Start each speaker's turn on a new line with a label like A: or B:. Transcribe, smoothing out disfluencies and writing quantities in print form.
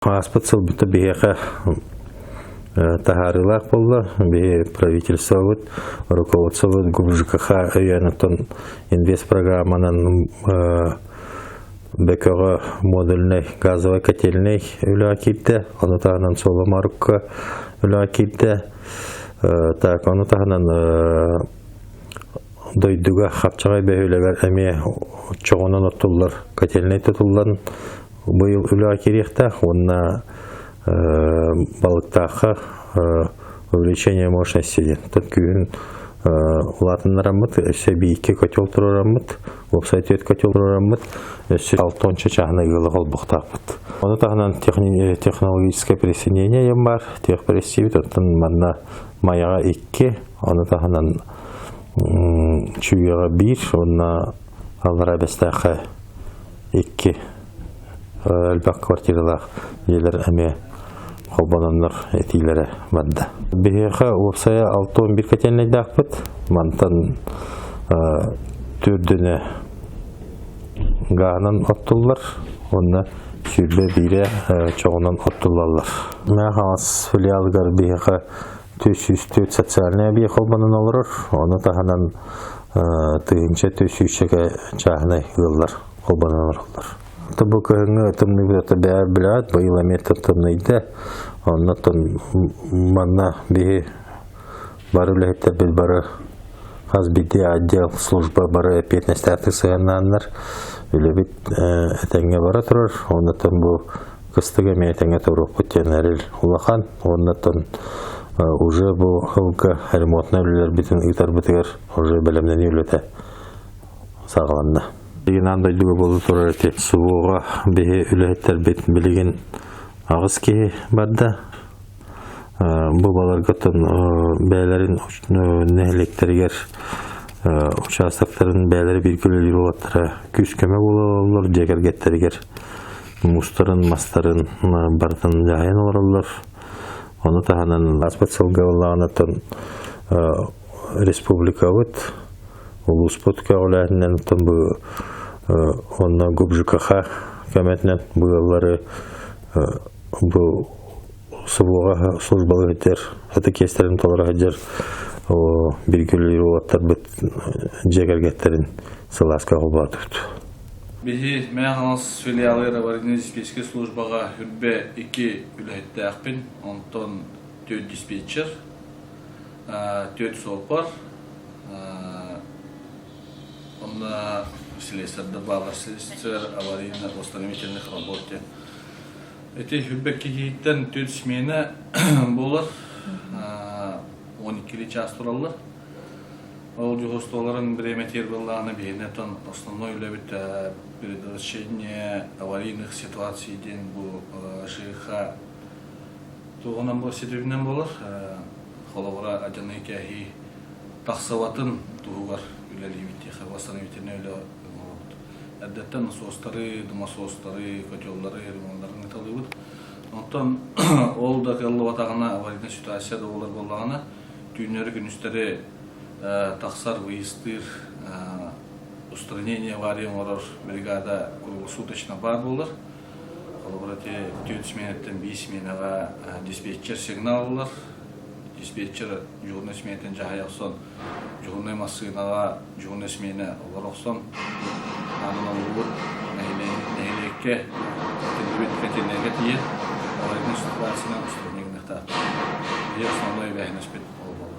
A: Ааспыт сылбыта биһиэхэ таһаарыылаах буолла. Биһи правительствобыт, руководствобыт ГУБЖКХ өйөөн оттон инвестпрограмманан Бөкөҕө модульнай газовай котельнай үлэҕэ киирдэ. Ону таһынан Соломарукка үлэҕэ киирдэ. Так, ону таһынан дойдуга Хапчаҕай бөһүөлэгэр эмиэ чоҕунан оттуллар котельнай тутуллан быйыл үлэҕэ киириэхтээх уонна балыктаахха увеличение мощности диэн тут күүһүн улаатыннараммыт өссө биикки котел туруораммыт, уопсай түөрт котел туруораммыт, өссө алтонча чааһынай ыалы холбохтоохпут. Ону таһынан технологическое присоединение диэн баар, техпресстиибит, оттон манна Майаҕа икки, ону таһынан Чүүйэҕэ биир уонна Аллараа Бэстээххэ икки элбэх квартиралаах дьиэлэр эмиэ холбононнор этиилэрэ барда. Биһиэхэ уопсайа 61 котельнайдаахпыт. Мантан төрдүнэ гааһынан оттуллар уонна 21-э чоҕунан оттуллаллар. Мэҥэ Хаҥалас филиалыгар биһиэхэ 404 социальнай объект холбонон олорор. Ону таһынан тыһыынча 400 чааһынай ыаллар холбонон олороллор. Бу кыһыҥҥы тымныыбыта бэйэ билэҕит, быйыл эмиэ тымныйда. Оннуттан манна биһи бары үлэһиттэрбит бары хас биирдии отдел, служба бары эппиэтинэстээхтик сыһыаннааннар үлэбит этэҥҥэ бара турар. Оннуттан бу кыстык эмиэ этэҥҥэ туруохпут диэн эрэл улахан. Оннуттан уже бу сылга ремонтнай үлэлэрбитин ыытарбытыгар уже бэлэмнэнии үлэтэ саҕаланна. Билигин аан дойдуга буола турар ити СВО-ҕа биһи үлэһиттэрбит билигин аҕыс киһи барда. Бу баларгаттан бэйэлэрин нэһилиэктэригэр участоктарын бэйэлэрэ бииргэ үлэлиир уолаттара күүс-көмө буолаллар, дьиэ кэргэттэригэр муустарын, мастарын барытын дьаһайан олороллор. Ону таһынан ааспыт сылга буоллаҕына республикабыт, улууспут көҕүлээһининэн оттон бу уонна ГУБЖКХ көмөтүнэн бу ыаллары бу СВО-ҕа службалыы сылдьар, ытык иэстэрин толоро сылдьар бииргэ үлэлиир уолаттарбыт дьиэ кэргэттэрин сылааска холбоотубут.
B: Биһи Мэҥэ Хаҥалас филиалыгар аварийнай-диспетчерскэй службаҕа үрбэ икки үлэһиттээхпин, онтон түөрт диспетчер, түөрт суоппар, онно слесардар бааллар, слесарь аварийно-восстановительных работ диэн. Ити үрбэ киһиттэн түөрт смена буолар, 12 чаас тураллар. Ол дьуһуурустубаларын бириэмэтигэр буоллаҕына биһиэнэ оттон основной үлэбит предотвращение аварийных ситуаций диэн бу ЖКХ туоҕунан бу ситиминэн буолар. Холобура, адьаныы кээһии тахсыбатын туһугар үлэлиибит диэхэ восстановительнай үлэ оҥоробут. Эрдэттэн насостары, дымосостары, котеллары ремоннарын ыыталыыбыт. Онтон ол да кыаллыбатаҕына аварийная ситуация да буолар буоллаҕына түүннэри-күнүстэри тахсар, выездтыыр, устранение аварии оҥорор бригада круглосуточно баар буолар. Холобура, ити түөрт сменаттан биир сменаҕа диспетчер сигнал ылар. Диспетчер дьуһунай сменатын дьаһайа охсон, дьуһунай массыынаҕа дьуһунай смена олоро охсон, аанын оҥорбут нэһилиэккэ этиллибит котельнайга тиийэн аварийнай ситуациянан устранение гыныахтаахтар. Биһиги основной эбээһинэспит ол буолар.